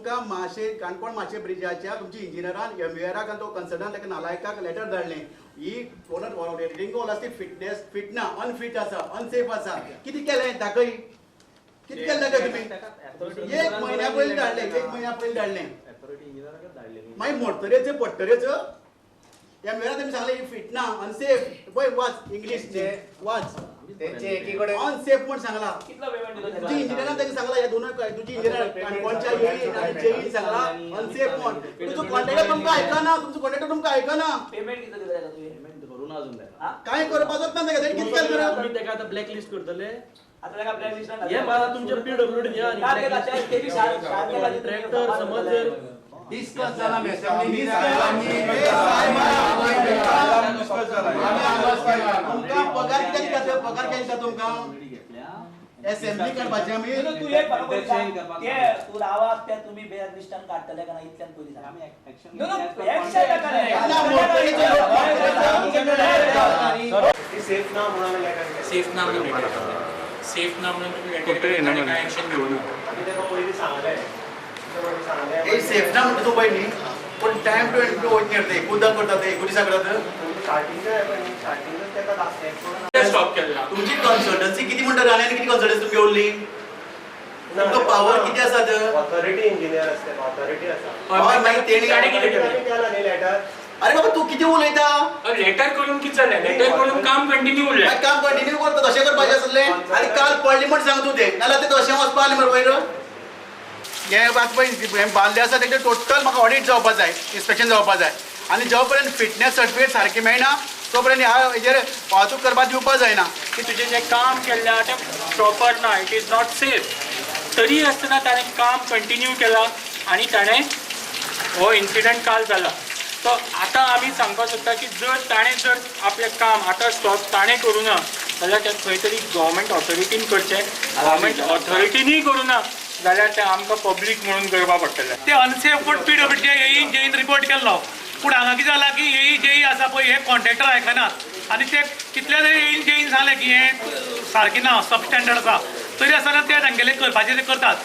तुमकां माशे काणकोण माशे ब्रिजाच्या तुमच्या इंजिनियरान एमवीआराक आनी तो कन्सल्टंट ताका नालायकाक लेटर धाडलें. ही रिंग वॉल आसा ती फिटनेस फिट ना, अनफीट आसा, अनसेफ आसा. कितें केलें दाखय, कितें केलें दाखय तुमी. एक म्हयन्या पयलीं धाडलें, एक म्हयन्या पयलीं धाडलें. मागीर मोडतरेच पडटरेच एमवीआरान तुमी सांगलें ही फिट ना, अनसेफ. पळय वाच इंग्लीश वाच, अनसेफ म्हण सांगला. तुजी इंजिनियरान तांकां सांगला, ह्या दोनूय तुजी इंजिनियर काणकोणच्या एईन आनी जेईन सांगला अनसेफ म्हण. तुजो कॉन्ट्रॅक्टर तुमकां आयकना, तुमचो कॉन्ट्रॅक्टर तुमकां आयकना. पेमेंट कितलो दिला ताका तुवें? पेमेंट करूं ना अजून ताका. कांय करपाचोच ना ताका, कितें केलें तुमी ताका आतां ब्लॅक लिस्ट करतले. आतां ताका ब्लॅक लिस्टान हे मला तुमच्या पीडब्ल्यूडी कॉन्ट्रॅक्टर समज जर डिस्कस जाला असेंब्ली तुमकां पगार कितें दिता? पगार कितें दिता तुमकां? असेंब्ली काडपाची आमी. तूं एक तूं रावाक ते तुमी ब्लॅक लिस्टान काडटले का ना इतल्यान पयलीं सांग. सेफ ना म्हणून सेफ ना म्हणून सेफ ना म्हणून तुमी काय ऍक्शन घेवना. पयलीं सांगलें, सेफ ना म्हणटा तूं पळय न्ही, पूण टायम टू टायम वयत न्ही ते एकूदा करता, ते एकू दिसा करतात. स्टॉप केला. तुमची कन्सल्टन्सी किती म्हणटा राणी आनी किती कन्सल्टन्सी तुमगे उरली? तुमकां पावर किती आसा? ऑथॉरिटी इंजिनियर आसता, ऑथॉरिटी आसा. हय, मागीर तेणी लेटर. अरे बाबा तूं कितें उलयता? लेटर करून कितें जालें? लेटर करून काम कंटिन्यू उरलें. काम कंटिन्यू करता तशें करपाचें आसलें. आनी काल पडली म्हण सांग तूं तें, नाल्यार तें तशें वचपा आसलें मरे वयर. हें आतां पळय हें बांदलें आसा तेजें टोटल म्हाका ऑडीट जावपा जाय, इन्स्पेक्शन जावपा जाय. आनी जो पर्यंत फिटनेस सर्टिफिकेट सारकी मेळना तो पर्यंत ह्या हेजेर वाहतूक करपाक दिवपा जायना. की तुजें जें काम केल्लें आहा तें प्रॉपर ना, it is not safe. तरी आसतना ताणें काम कंटिन्यू केलां आनी ताणें हो इन्सिडंट काल जाला. तो आतां आमी सांगपाक सोदता की जर ताणें जर आपलें काम आतां स्टॉप ताणें करूं ना जाल्यार तें खंय तरी गव्हर्मेंट ऑथॉरिटीन करचें. गव्हर्मेंट ऑथॉरिटीनूय करूं ना जाल्यार तें आमकां पब्लीक म्हणून करपा पडटलें. ते अनसेफ पूण पीडब्ल्यूडी एईन जेईन रिपोर्ट केल्लो. पूण हांगा कितें जालां की एई जेई आसा पळय हे कॉन्ट्रॅक्टर आयकनात आनी ते कितले तरी एईन जेईन सांगलें की हें सारकें ना, सब स्टँडर्ड आसा, तरी आसतना ते तांगेले करपाचें ते करतात.